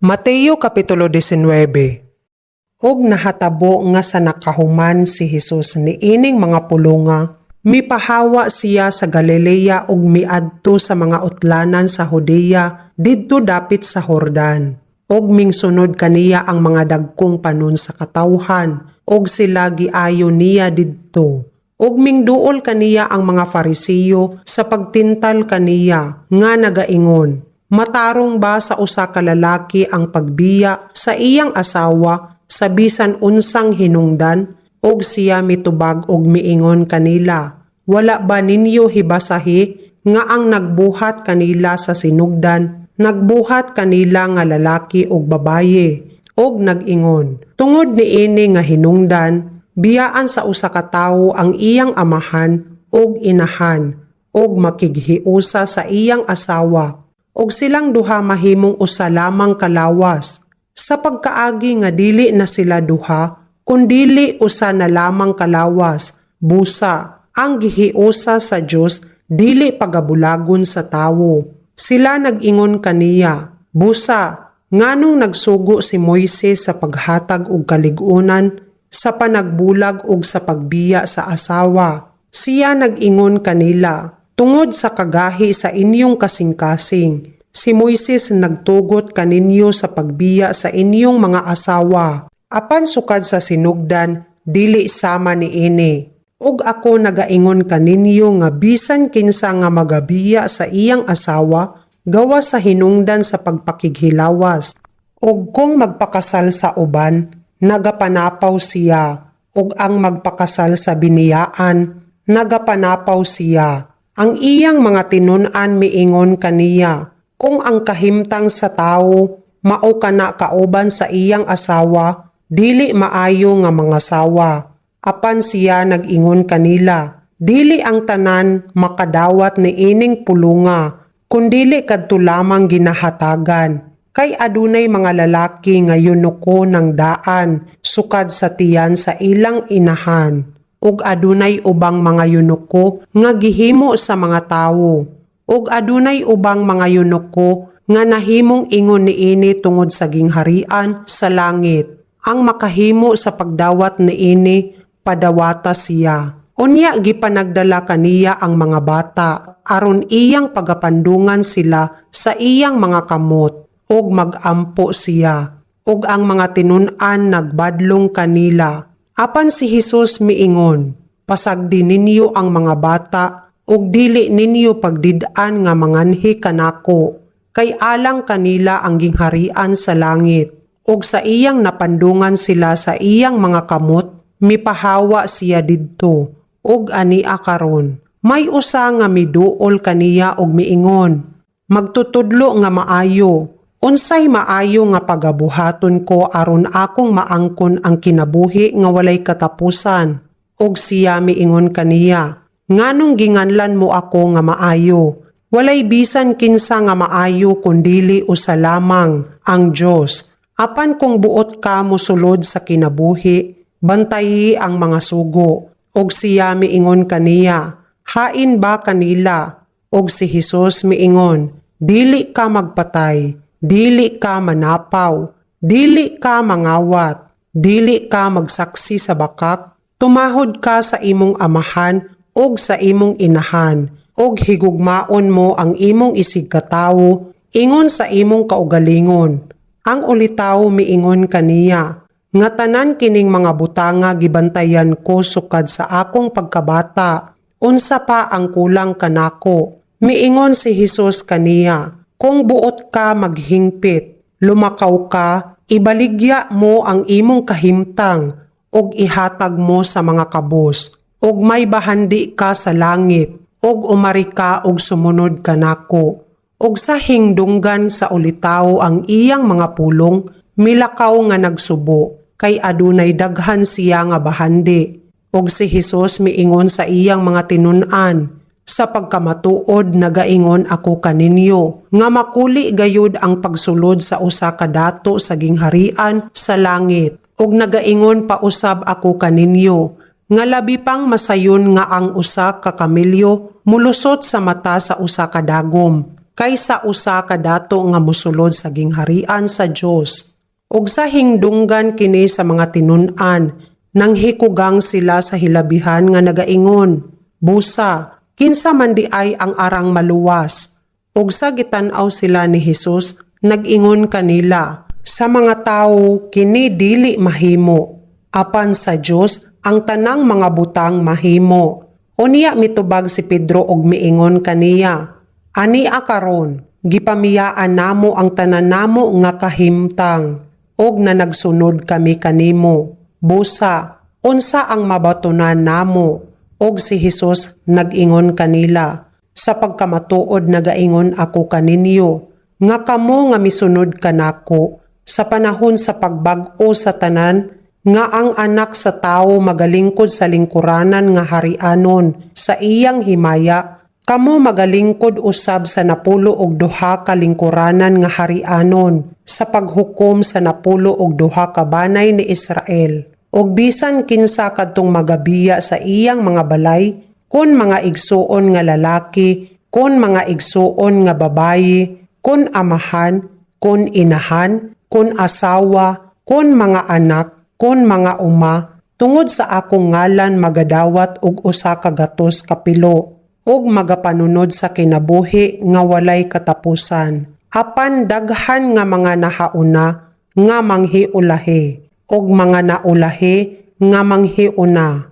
Mateo Kapitulo 19. Ug nahatabo nga sa nakahuman si Hesus niining mga pulonga, mipahawa siya sa Galilea ug miadto sa mga utlanan sa Judea didto dapit sa Jordan. Ug mingsunod kaniya ang mga dagkong panon sa katawhan ug sila giayo niya didto. Ug mingduol kaniya ang mga Farisiyo sa pagtintal kaniya nga nagaingon, "Matarong ba sa usa ka lalaki ang pagbiya sa iyang asawa sa bisan unsang hinungdan?" Og siya mitubag og miingon kanila, "Wala ba ninyo hibasahi nga ang nagbuhat kanila sa sinugdan, nagbuhat kanila nga lalaki ug babaye? Og nag-ingon, 'Tungod niini nga hinungdan, biyaan sa usa ka tawo ang iyang amahan ug inahan ug makighiusa sa iyang asawa, ug silang duha mahimong usa lamang ka lawas. Sa pagkaagi nga dili na sila duha, kundili usa na lamang ka lawas. Busa, ang gihiusa sa Dios dili pagabulagon sa tawo.' Sila nag-ingon kaniya, 'Busa, nganong nagsugo si Moises sa paghatag og kalig-unan sa panagbulag ug sa pagbiya sa asawa?' Siya nag-ingon kanila, 'Tungod sa kagahi sa inyong kasing-kasing, si Moises nagtugot kaninyo sa pagbiya sa inyong mga asawa. Apan sukad sa sinugdan, dili sama niini. Ug ako nagaingon kaninyo nga bisan kinsa nga magabiya sa iyang asawa gawas sa hinungdan sa pagpakighilawas, ug kung magpakasal sa uban, nagapanapaw siya, ug ang magpakasal sa biniyaan, nagapanapaw siya.' Ang iyang mga tinun-an miingon kaniya, 'Kung ang kahimtang sa tawo mao kana kauban sa iyang asawa, dili maayo nga mangasawa.' Apan siya nag-ingon kanila, 'Dili ang tanan makadawat niining pulonga, kundili kadto lamang ginahatagan. Kay adunay mga lalaki nga yunuko ng daan sukad sa tiyan sa ilang inahan, ug adunay ubang mga yunuko nga gihimo sa mga tawo, ug adunay ubang mga yunuko nga nahimong ingon niini tungod sa gingharian sa langit. Ang makahimo sa pagdawat niini, padawata siya.' Unya gipanagdala kaniya ang mga bata aron iyang pagapandungan sila sa iyang mga kamot ug magampo siya. Ug ang mga tinun-an nagbadlong kanila. Apan si Hesus miingon, 'Pasagdi ninyo ang mga bata ug dili ninyo pagdid-an nga manganhi kanako, kay alang kanila ang gingharian sa langit.' Ug sa iyang napandungan sila sa iyang mga kamot, mipahawa siya didto. Ug ania karon, may usa nga miduol kaniya og miingon, 'Magtutudlo nga maayo, unsay maayo nga pagabuhaton ko aron akong maangkon ang kinabuhi nga walay katapusan?' Og siya miingon kaniya, 'Nganong ginganlan mo ako nga maayo? Walay bisan kinsa nga maayo kundili usa lamang, ang Dios. Apan kung buot ka mosulod sa kinabuhi, bantayi ang mga sugo.' Og siya miingon kaniya, 'Hain ba kanila?' Og si Hesus miingon, 'Dili ka magpatay, dili ka manapaw, dili ka mangawat, dili ka magsaksi sa bakak, tumahod ka sa imong amahan ug sa imong inahan, ug higugmaon mo ang imong isigkatawo ingon sa imong kaugalingon.' Ang ulitawo miingon kaniya, 'Nga tanan kining mga butanga gibantayan ko sukad sa akong pagkabata. Unsa pa ang kulang kanako?' Miingon si Hesus kaniya, 'Kung buot ka maghingpit, lumakaw ka, ibaligya mo ang imong kahimtang ug ihatag mo sa mga kabos, ug may bahandi ka sa langit, ug umari ka ug sumunod kanako.' Ug sa hingdunggan sa ulitawo ang iyang mga pulong, milakaw nga nagsubo, kay adunay daghan siya nga bahandi. Ug si Hesus miingon sa iyang mga tinun-an, 'Sa pagkamatuod nagaingon ako kaninyo nga makuli gayud ang pagsulod sa usa ka dato sa gingharian sa langit. Ug nagaingon pa usab ako kaninyo nga labi pang masayon nga ang usa ka kamelyo mulusot sa mata sa usa ka dagom. kaysa usa ka dato nga mosulod sa gingharian sa Dios." Ug sa hingdunggan kini sa mga tinun-an, nanghikugang sila sa hilabihan nga nagaingon, "Busa, kinsa man diay ang arang maluwas?" Ug sa gitan-aw sila ni Hesus, nag-ingon kanila, "Sa mga tawo kini dili mahimo, apan sa Dios ang tanang mga butang mahimo." Unya mitubag si Pedro og miingon kaniya, "Ania karon, gipamiyaan namo ang tanan namo nga kahimtang og nanagsunod kami kanimo. Busa, unsa ang mabatunan namo?" Og si Hesus nag-ingon kanila, "Sa pagkamatuod nagaingon ako kaninyo, nga kamo nga misunod kanako sa panahon sa pagbag-o sa tanan, nga ang Anak sa Tawo magalingkod sa lingkuranan nga harianon sa iyang himaya, kamo magalingkod usab sa 12 ka lingkuranan nga harianon sa paghukom sa 12 ka banay ni Israel. Ug bisan kinsa kadtong magabiya sa iyang mga balay, kon mga igsuon nga lalaki, kon mga igsuon nga babayi, kon amahan, kon inahan, kon asawa, kon mga anak, kon mga uma, tungod sa akong ngalan magadawat og 100 kapilo ug magapanunod sa kinabuhi nga walay katapusan. Apan daghan nga mga nahauna nga manghiulahi ug mga naulahi nga manghiuna."